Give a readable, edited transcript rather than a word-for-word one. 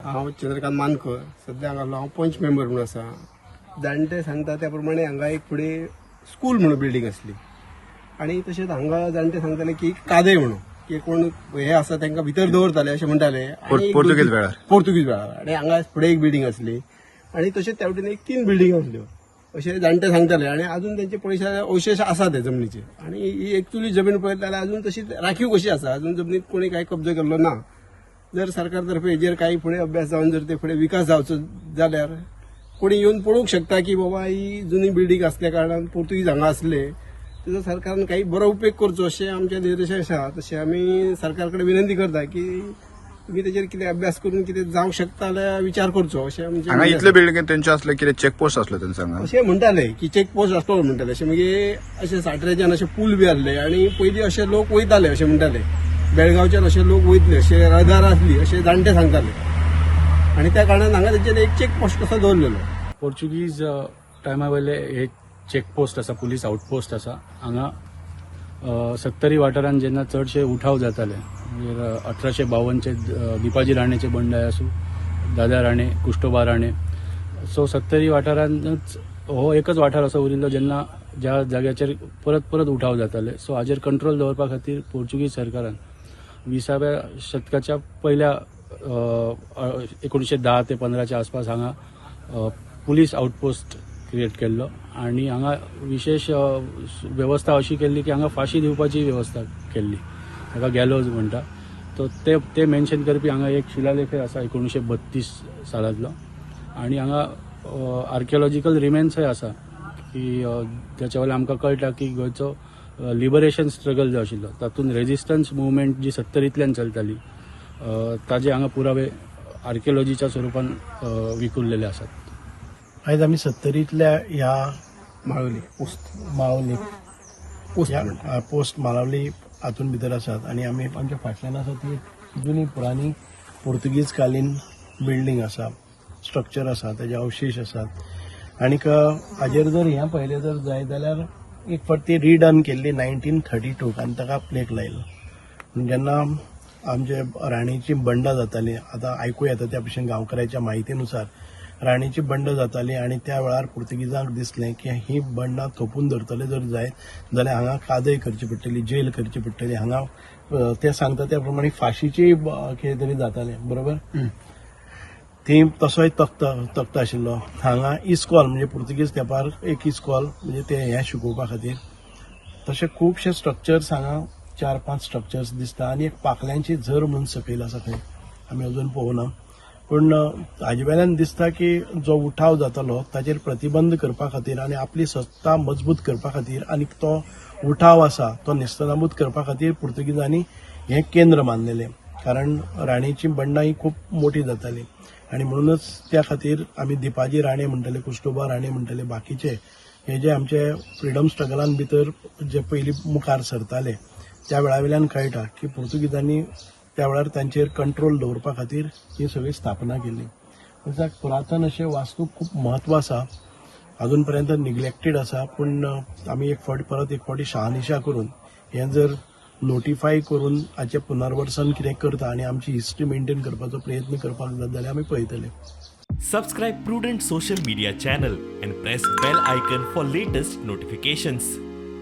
हांव चंद्रकांत मानकर. सद्या हांगा हांव पंच मेंबर म्हणून आसा. जाणटे सांगता त्या प्रमाणे हांगा एक फुडें स्कूल म्हणून बिल्डींग आसली आनी तशेंच हांगा जाणटे सांगताले की कादय म्हणून की कोण हे आसा तांकां भितर दवरताले अशें म्हणटाले आनी एक पोर्तुगीज दोन- वेळार. पोर्तुगीज वेळार. आनी हांगा फुडें एक बिल्डींग आसली आनी तशेंच त्या वटेन एक तीन बिल्डींग आसल्यो अशें जाणटे सांगताले. आनी अजून तेंचे पयशे अवशेश आसा ते जमनीचे. आनी ही एक्चुअली जमीन पळयत जाल्यार अजून तशी राखीव कशी आसा, अजून जमनीत कोणी कांय कब्जो केल्लो ना. जर सरकार तर्फे हेजेर काही फुडें अभ्यास जावन जर ते फुडें विकास जावचो जाल्यार कोणी येवन पळोवंक शकता की बाबा ही जुनी बिल्डींग आसल्या कारणान पोर्तुगीज हांगा आसले, तेजो सरकारान काही बरो उपेग करचो अशें आमचें निर्देश आसा. तशें आमी सरकार कडेन विनंती करता की तुमी तेजेर कितें अभ्यास करून कितें जावंक शकता जाल्यार विचार करचो अशें आमचें हांगा इतले बिल्डिंग तेंचे असले कितें चेकपोस्ट असलो तेंचो हांगा? अशें म्हणटाले की चेक पोस्ट आसतलो म्हणटाले. अशें मागीर अशें साटरेच्यान अशें पूल बी आहले आनी पयलीं अशे लोक वयताले अशें म्हणटाले, बेळगांवच्यान अशे लोक वयतले अशे रडार आसली अशें जाणटे सांगताले. आनी त्या कारणान हांगा तेंच्यानी एक चेक पोस्ट कसो दवरलेलो. पोर्चुगीज टायमा वयले हे चेकपोस्ट आसा, पुलीस आउटपोस्ट आसा हांगा. सत्तरी वाठारांत जेन्ना चडशे उठाव जाताले, मागीर 1852चे दीपाजी राणेचे बंडाय आसूं, दादा राणे, कुश्टोबा राणे, सो सत्तरी वाठारांतच हो एकच वाठार असो उरिल्लो जेन्ना ज्या जाग्याचेर परत परत उठाव जाताले. सो हाजेर कंट्रोल दवरपा खातीर पोर्चुगीज सरकारान 20व्या शतकाच्या पयल्या 1910 ते 15च्या आसपास हांगा पुलीस आउटपोस्ट क्रिएट केल्लो आनी हांगा विशेश वेवस्था अशी केल्ली की हांगा फांशी दिवपाची वेवस्था केल्ली, ताका गॅलोज म्हणटा. तो ते ते मेन्शन करपी हांगा एक शिलालेखय आसा 1932 सालांतलो. आनी हांगा आर्किओलॉजिकल रिमेन्सय आसा की जाच्या वयल्यान आमकां कळटा की गोंयचो लिबरेशन स्ट्रगल जो आशिल्लो तातूंत रेजिस्टन्स मुवमेंट जी सत्तरींतल्यान चलताली, ताजे हांगा पुरावे आर्किओलॉजीच्या स्वरुपान विखुरलेले आसात. आयज आमी सत्तरींतल्या ह्या माळवली पोस्ट. माळवली पोस्ट ह्या म्हणटा. पोस्ट माळवली हातून भितर आसात आनी आमी आमच्या फाटल्यान आसा ती जुनी पुराणी पोर्तुगीज कालीन बिल्डींग आसा, स्ट्रक्चर आसा, तेजे अवशेश आसात. आनीक हाजेर जर हें पळयलें जर जायत जाल्यार एक फावट ती रिडन केल्ली 1932 आनी ताका प्लेक लायलो. जेन्ना आमचे राणीची बंडां जाताली, आतां आयकूं येता त्या भशेन गांवकाराच्या म्हायतीनुसार राणीची बंड जाताली आनी त्या वेळार पुर्तुगीजांक दिसलें की ही बंडां थोपून धरतले जर जायत जाल्यार हांगा कादय करची पडटली, जेल करची पडटली. हांगा ते सांगता त्या प्रमाणे फांशीची कितें तरी जातालें, बरोबर थंय तसोय तख्त आशिल्लो. हांगा इस्कॉल म्हणजे पुर्तुगीज तेंपार एक इस्कॉल म्हणजे ते हें शिकोवपा खातीर. तशे खुबशे स्ट्रक्चर्स हांगा 4-5 स्ट्रक्चर्स दिसता आनी एक पाकल्यांची झर म्हणून सकयल आसा खंय, आमी अजून पळोवना. पूण हाजे वेल्यान दिसता की जो उठाव जातालो ताचेर प्रतिबंध करपा खातीर आनी आपली सत्ता मजबूत करपा खातीर आनी तो उठाव आसा तो नेस्तनाबूत करपा खातीर पुर्तुगीजांनी हें केंद्र मानलेलें, कारण राणेची बंडां ही खूब मोठी जाताली आनी म्हणूनच त्या खातीर आमी दीपाजी राणे म्हणटले, कुश्टोबा राणे म्हणटले, बाकीचे हे जे आमचे फ्रिडम स्ट्रगलान भितर जे पयलीं मुखार सरताले त्या वेळा वयल्यान कळटा की पुर्तुगीजांनी त्या वेळार तांचेर कंट्रोल दवरपा खातीर ही सगळी स्थापना केल्ली. तशेंच पुरातन अशे वास्तूक खूब म्हत्व आसा, अजून पर्यंत निग्लेक्टेड आसा. पूण आमी एक फावटी परत एक फावटी शहानिशा करून हें जर नोटिफाय करून हाचें पुनर्वसन कितें करता आनी आमची हिस्ट्री मेंटेन करपाचो प्रयत्न करपाक जात जाल्यार आमी पळयतले. Subscribe Prudent Social Media channel and press bell icon for latest notifications.